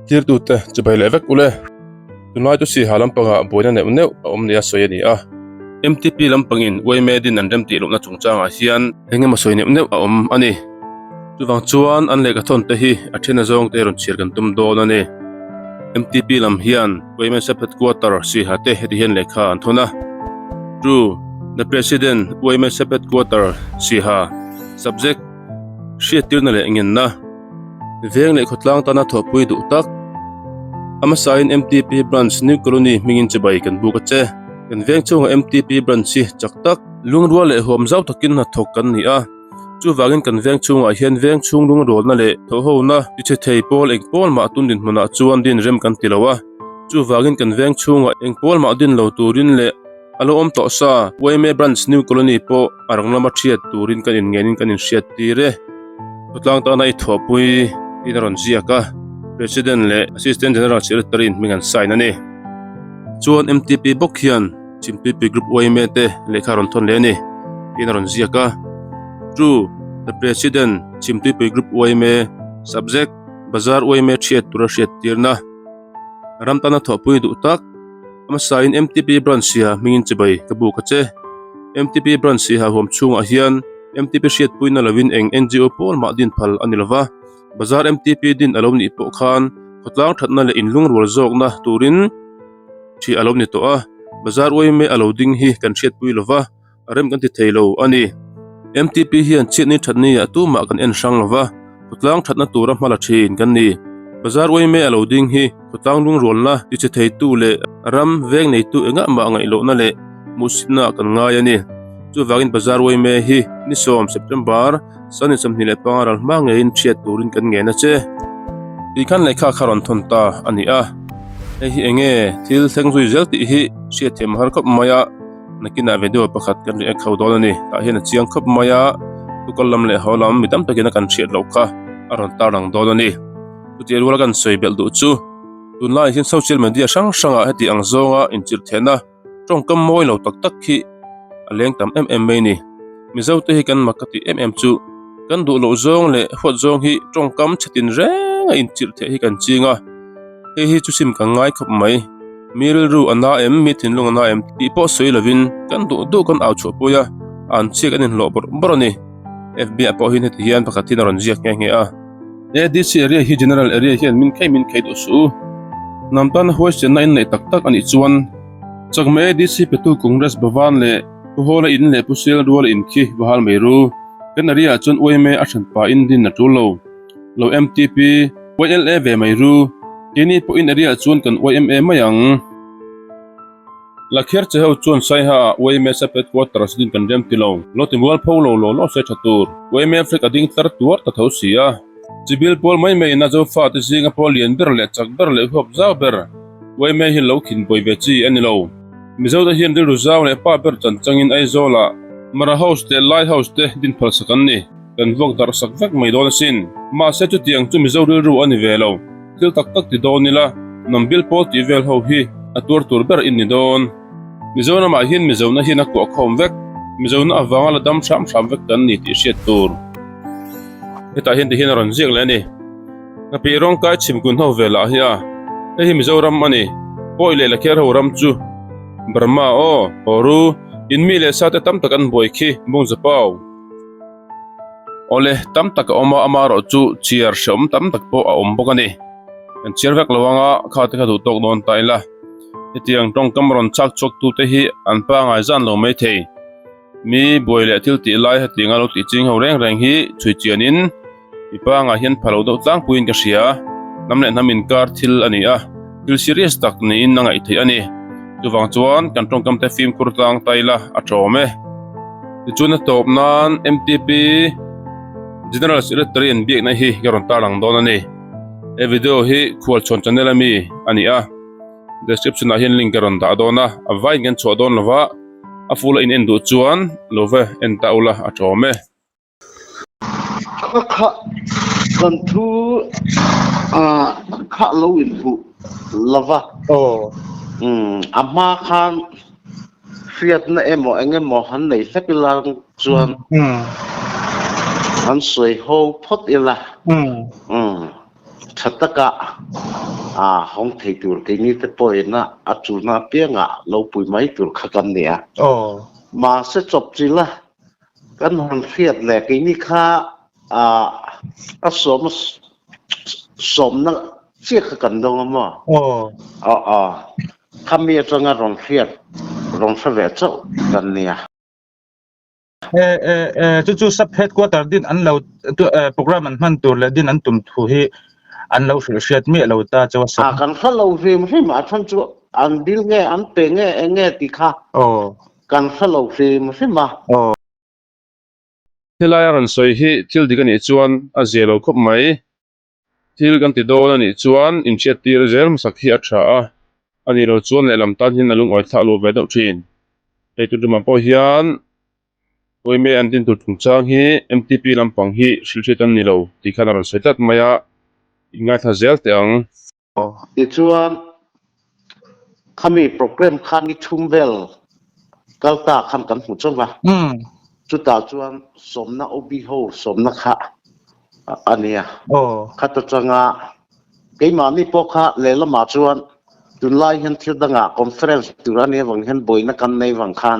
Thirtute chibai leh vek ule. Tunlai chu Siha lampangah buaina neuh neuh a awm nia sawi a ni a. MTP lampangin yma din an remtih lohna chungchangah hian eng emaw sawi neuh neuh a awm a ni. Chuvang chuan an lehkha thawn te hi a then azawng te rawn chhiar kan tum dawn a ni. MTP lam hian yma sub headquarter Siha te heti hian lehkha an thawn a. To the President yma sub headquarter Siha Subject Hriattirna leh ngenna. Veng leh khawtlang tana thawhpui duh tak. A hmasain MTP Branch New Colony hmingin chibai kan buk a che. Kan veng chhungah MTP Branch hi chak tak, lungrual leh huam zau takin hnathawk kan ni a. Chuvangin kan veng chhungah hian veng chhung lungrualna leh thawhhona tichhe thei pawl eng pawl mah tun dinhmunah chuan din rem kan ti lo a. Chuvangin kan veng chhungah eng pawl mah din lo turin leh A lo awm tawh sa, yma Branch New Colony pawh a rang lama thiat turin kan inngenin kan inhriat tir e. Khawtlang tana i thawhpui in a rawn ziak a, President leh Assistant General Secretary in hming an sign a ni. Chuan MTP bawk hian Chimtuipui Group yma te lehkha a rawn thawn leh a ni tiin a rawn ziak a. To the President, Chimtuipui Group yma, Subject, Bazar yma thiat tura hriattirna, Ram tana thawhpui duh tak. A hmasain MTP Branch Siha hmingin chibai ka buk a che. MTP Branch Siha huam chhungah hian MTP hriatpuina lovin eng NGO pawl mah din phal a ni lova, Bazar MTP din a lo nih pawh khan khawtlang thatna leh inlungrual zawkna turin ṭhi a lo ni tawh a, Bazar yma a lo ding hi kan hriatpui lova. A rem kan ti thei lo a ni. MTP hian chhiatni thatni ah tumah kan en hrang lova, khawtlang thatna tura hma la thin kan ni. Bazar uaime a lo ding hi khawtlang lungrualna tichhe theitu leh ram veng neitu engah mah ngaihlohna leh hmuhsitna ah kan ngai a ni. Chuvangin Bazar uaime hi ni sawm September Sunday 25 ral hma ngeiin thiat turin kan ngen a che. Tih khan lehkha kha rawn thawn ta a ni a. Hei hi enge thil thleng zui zel tih hi hriatthiam a har khawp mai a. Nakinah video pakhat kan react ho dawn a ni. Tah hian a chiang khawp mai a, tukal lam leh haw lam mi tam takin a kan hriat loh kha a rawn tar lang dawn a ni. Chutiang ruala kan sawi belh duh chu tunlaiah hian social media hrang hrangah heti ang zawnga inchirh thehna tawngkam mawi lo tak tak hi a leng tam em em mai a ni. Mizo te hi kan mak ka tih em em chu kan duh loh zawng leh huat zawng hi tawngkam chhe tin reng a inchirh theh hi kan ching a, hei hi chu sim kan ngai khawp mai. Mi rilru a na em, mi thinlung a na em tih pawh sawi lovin kan duh duh kan au chhuah pui a, an chhiak an inhlawh bawrh bawrh a ni. FB ah pawh hian heti hian pakhat hian a rawn ziak nghe nghe a. ADC area hi General area hian min khei min khei duh suh u. Hnam tana huaisenna in neih tak tak a nih chuan Chakma ADC petu Congress Bhavan leh Pu Hawla in leh Pu Sial Ruala in khi va hal mai ru. Kan area ah chuan yma a hran pa in din a tul lo. Lo MTP, YLA ve mai ru. Keini pawhin area ah chuan kan yma mai ang. Lakher che ho chuan Saiha ah yma sub headquarters din kan rem ti lo. Lo ti mual pho lo law law se tha tur. Yma flag a ding tlar tuar ta tho si a. Chibil pawl mai mai in a Zofa te zinga pawl lian ber leh chak ber leh huap zau ber yma hi lo khin buai ve chi a ni lo. Mizo te hian rilru zau leh pa ber chan changin Aizawl ah Mara House leh Lai House te din phal sak an ni. Kan vuak darh sak vek mai dawn asin. Mahse chutiang chu Mizo rilru a ni ve lo. Thil tak tak ti dawn ila, Nambil pawl tih vel ho hi a tuar tur ber in ni dawn. Mizoramah hian Mizona hian a kuah khawm vek. Mizona avanga la dam hram hram vek kan ni tih hriat tur. Hetah hian tihian a rawn ziak leh a ni. Nghapih rawng kai chhim kun ho ve lah hi a. Hei hi Mizoram a ni. Pawi leh Lakher ho ram chu Burma aw, Horu, in mi leh sa te tam tak an buai khi, Bungzapau. Awle, tam tak a awm a, amaherawh chu chhiar hrehawm tam tak pawh a awm bawk a ni. Kan chhiar vek lo anga kha te kha duh tawk dawn ta ila. Hetiang tawngkam rawn chak chhuak tu te hi an pangai zan lo mai thei. Mi buai leh thil tih lai hetianga lo tih ching ho reng reng hi chhui chianin mi pangah hian pha lo deuh tlangpuiin ka hria. Hnam leh hnam inkar thil a ni a, thil serious tak niin a ngaih theih a ni. Chuvang chuan kan tawngkam te fimkhur tlang ta ila a tawm e. Tichuan a tawp nan MTP General Secretary an biakna hi ka rawn tarlang dawn a ni. He video hi Khualchhawn channel ami a ni a, description ah hian link ka rawn dah dawn a, a vaiin kan chhuah dawn lova. A full a in en duh chuan lo ve en ta ula a tawm e. Kha kha kan thu kha lo in hmuh lova. Aw. Um a hma khan hriatna emaw eng emaw han nei hlek ila chuan han sawi ho phawt ila. Um. Um tha taka. A hawng thei tur keini te pawhin a chulna apiangah lo pui mai tur kha kan ni a. Mahse chawpchilh a kan han hriat leh keini kha a sawm sawmna chiah kha kan dawng a maw? Aw aw. Khami atanga rawn hriat rawn hre ve chauh kan nia. Chu chu sub headquarter din an lo program an hman tur leh din an tum thu hi an lo hrilh hriat miah lo ta chu a sawi. Kan hre lo hrim hrim a chhan chu an dil nge an pe nge eng nge tih kha kan hre lo hrim hrim a. Helai a rawn sawi hi thil dik a nih chuan a zia lo khawp mai. Thil kan ti dawn a nih chuan inhriattir zel hmasak hi a tha a, a nih loh chuan lehlam tan hian a lungawi thlak luh ve deuh thin. Hei tun tumah pawh hian Uime an din tur chungchang hi MTP lampang hi hrilhhriat an ni lo tih khan a rawn sawi tlat mai a, inngaithla zel teh ang. Tichuan, khami program kha ni thum vel kal ta khan kan hmu chauh va, chutah chuan sawmna OB ho sawmna kha a nia. Khat atanga keimahni pawh kha lehlamah chuan tunlai hian thil dangah conference tur a nia vang hian buaina kan nei vang khan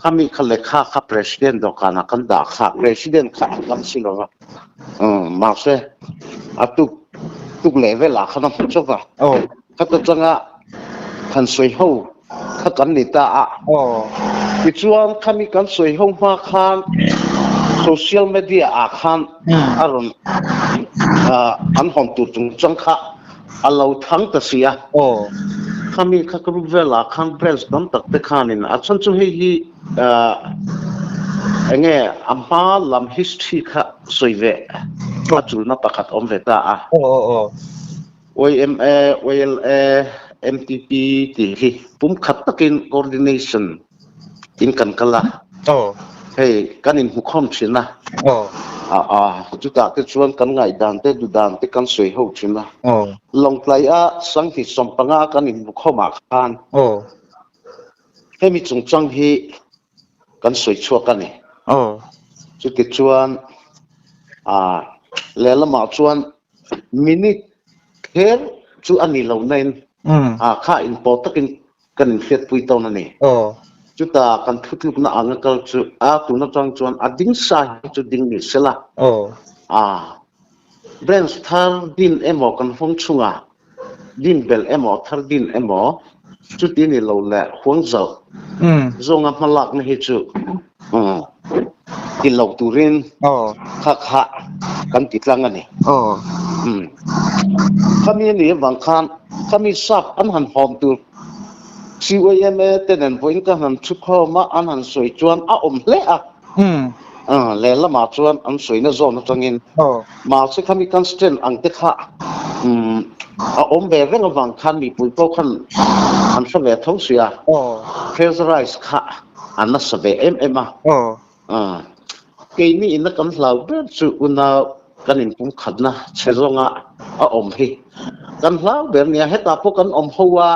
khami kha lehkha kha president dawhkanah kan dah kha, president kha a kal si lo va, mahse a tuk tuk leh velah khan a hmu chauh va, khata changa han sawi ho kha kan ni ta a, tichuan khami kan sawi ho hma khan social media ah khan a rawn an hawn tur chungchang kha A lo thang ta si a. Khami kha group velah khan branch tam tak te khanin a chhan chu hei hi enge a hma lam history kha sawi ve a chulna pakhat awm ve ta a. YMA, YLA, MTP tih hi pumkhat takin coordination in kan kal a, hei kan inhmukhawm thin a, chutah te chuan kan ngaihdan te duhdan te kan sawi ho thin a, Lawngtlai a Sanghnih 15 kan inhmukhawm ah khan hemi chungchang hi kan sawi chhuak a ni. Chutichuan lehlamah chuan minute kher chu a ni lo nain kha inpawh takin kan inhriatpui tawn a ni. Chuta kan thutlukna anga kal chu a tun atang chuan a ding sa hi chu ding ni sela. A branch thar din emaw kan hawng chhunga din belh emaw thar din emaw chuti ni lo leh huang zauh zawnga hmalakna hi chu ti lo turin kha kha kan ti tlang a ni. Khami a nih avang khan khami sap an han hawm tur CYMA te nen vawiin ka han thu khawm a, an han sawi chuan a awm hle a. Lehlamah chuan an sawina zawn atangin mahse khami constraint ang te kha a awm ve reng avang khan mipui pawh khan an hre ve tho sia. Pressurize kha a nasa ve em em a. Keini ina kan hlau ber chu unau kan inpumkhatna chhe zawnga a awm hi kan hlau ber nia. Hetah pawh kan awm ho a,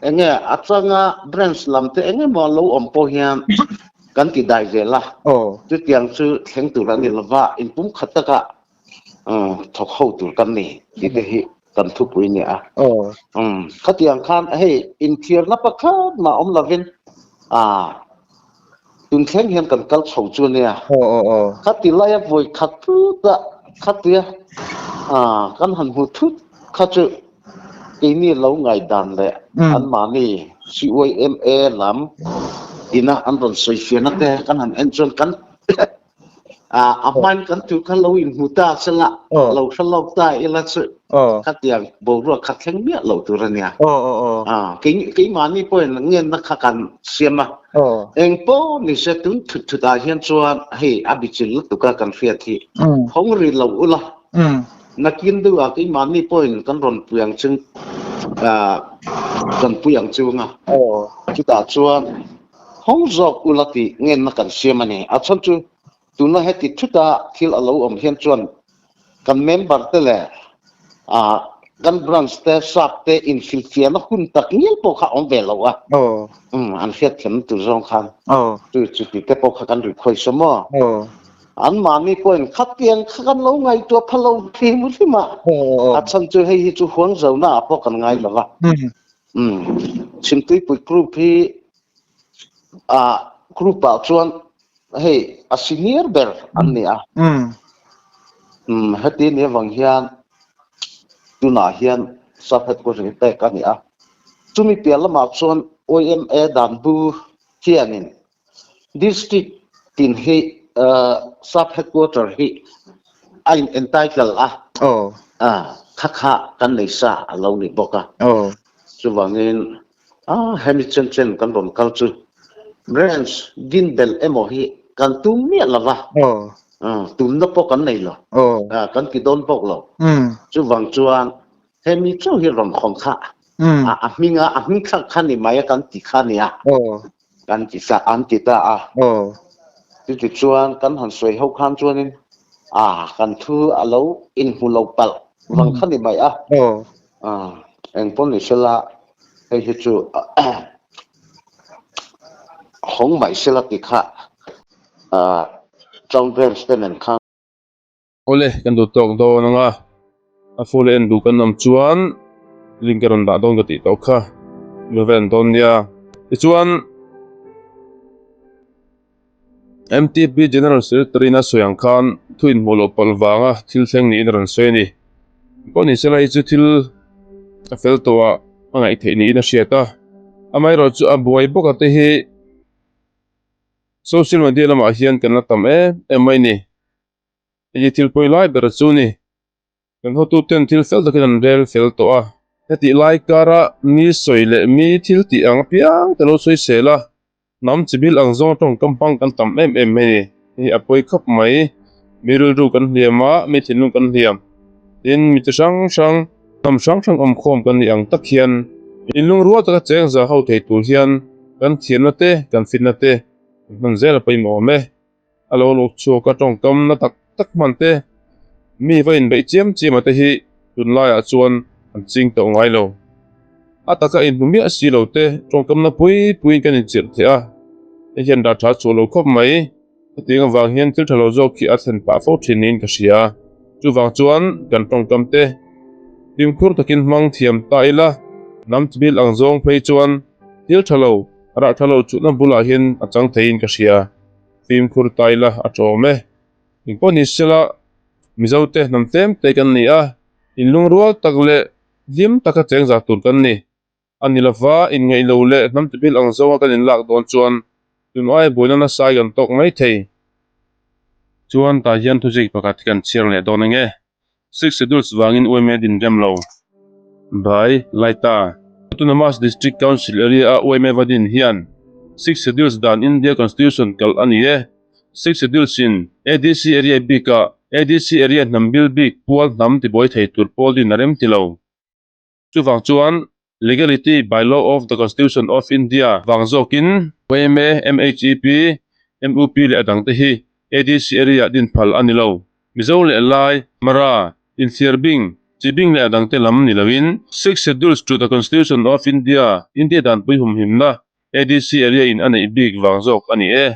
enge a changa branch lam te eng emaw lo awm pawh hian kan ti dai zel a. Chutiang chu thleng tur a ni lova, inpumkhat taka thawk ho tur kan ni tih te hi kan thupui nia a. Khatiang khan hei inthiarna pakhat mah awm lovin tun thleng hian kan kal chho chu ania. Khati laia vawi khat thut a khatia kan han hmu thut kha chu keini lo ngaihdan leh anmahni CYMA lam ina an rawn sawi fiahna te kan han en chuan kan A hmain kan tur kha lo inhmu ta sela, lo hre lawk ta ila chu khatiang boruak kha thleng miah loh tur a nia. Keimahni pawhin ngenna kha kan siam a, eng pawh ni se tun thut thut ah hian chuan hei a bichil lutuk a kan hriat hi hawng rih lo ula, nakin deuh ah keimahni pawhin kan rawn pui ang chu kan pui ang chu anga chutah chuan Hawng zawk ula tih ngenna kan siam a ni. A chhan chu tuna heti thuta thil a lo awm hian chuan kan member te leh kan branch te sap te inhrilhfiahna hun tak ngial pawh kha a awm ve lo a. An hriatthiamna tur zawng khan chu chuti te pawh kha kan request a maw? An mahni pawhin khatiang kha kan lo ngaihtuah pha lo hlim hlim a, a chhan chu hei hi chu huang zona ah pawh kan ngai lo va. Umm Chhimtuipui group hi ah group ah chuan hei a senior ber an ni a. Umm heti ni avang hian tunah hian sub headquarter hi pek a ni a. Chumi piah lamah chuan YMA danbu hianin District tin hi sub headquarter hi a in entitle a, kha kha kan nei sa a lo ni bawk a. Chuvangin hemi chen chen kan rawn kal chu branch din belh emaw hi kan tum miah lo va, tumna pawh kan nei lo, kan ti dawn bawk lo. Chuvang chuan hemi chauh hi rawn hawn kha a hminga a hming thlak kha ni mai a kan ti kha nia. Kan ti sa an ti ta a. Chuti chuan kan han sawi ho khan chuanin a kan thu a lo inhmu lo palh vang kha ni mai a. Eng pawh ni sela hei hi chu hawng mai sela ti kha Town Branch te nen khan. Awle, kan duh tawk dawn ang a, a full en duh kan awm chuan link a rawn dah dawn ka tih tawh kha, mi va en dawn nia. Tichuan MTP General Secretary in a sawi ang khan thu inhmuh loh palh vanga thil thleng niin a rawn sawi a ni. Pawh ni sela hei chu thil a fel tawh ah a ngaih theih niin a hriat a, amaherawh chu a buai bawk a te hi social media lamah hian kan la tam em em mai a ni. Hei hi thil pawi lai ber chu ni. Kan hotuten thil fel takin an rel fel tawh a. Hetih lai kara mi sawi leh mi thil tih ang apiang te lo sawi sel a, hnam chi bil ang zawng tawngkam hmang kan tam em em mai ni. Hei hi a pawi khawp mai. Mi rilru kan hliam a, mi thinlung kan hliam. Tin, mi chi hrang hrang, hnam hrang hrang awmkhawm kan nih ang tak hian inlungrual taka cheng za ho thei tur hian kan thiamna te, kan fitna te kan hman zel a pawimawh awm e. A lo luk chhuak a tawngkam na tak tak hman te, mi va inbeih chiam chiam a te hi tunlaiah chuan an ching tawh ngai lo. A taka inhmu miah si lo te tawngkam na pui puiin kan inchirh theh a, hei hian dah tha chhuah lo khawp mai. Hetiang avang hian thil tha lo zawk hi a thlen pah fo thin niin ka hria. Chuvang chuan kan tawngkam te fimkhur takin hmang thiam ta ila, hnam chibil ang zawng phei chuan thil tha lo, rah tha lo chuhna bulah hian a chang theiin ka hria. Fimkhur ta ila a tawm e. Engpawh ni sela Mizote hnam tlem te kan ni a, inlungrual tak leh hlim taka cheng zah tur kan ni. A ni lova, inngeih lo leh hnam tibil ang zawnga kan inlak dawn chuan tun aia buaina nasa i kan tawk mai thei. Chuan tah hian thuzik pakhat hi kan chhiar leh dawn eng e. Six Schedules vangin UMA din rem lo. By, Laita. Autonomous District Council area a UMA va din hian Six Schedules dan India Constitution kalh a ni e. Six Schedules in ADC area bikah ADC area hnam bil bik pual hnam tibuai thei tur pawl din a rem ti lo. Chuvang chuan Legality by Law of the Constitution of India vang zawkin yma, MHEP, MUP leh a dangte hi ADC area din phal a ni lo. Mizo leh Lai, Mara, Inthliar bing, chi bing leh a dangte lam ni loin Sixth Schedules to the Constitution of India, India danpui humhimna, ADC area in a neih bik vang zawk a ni e.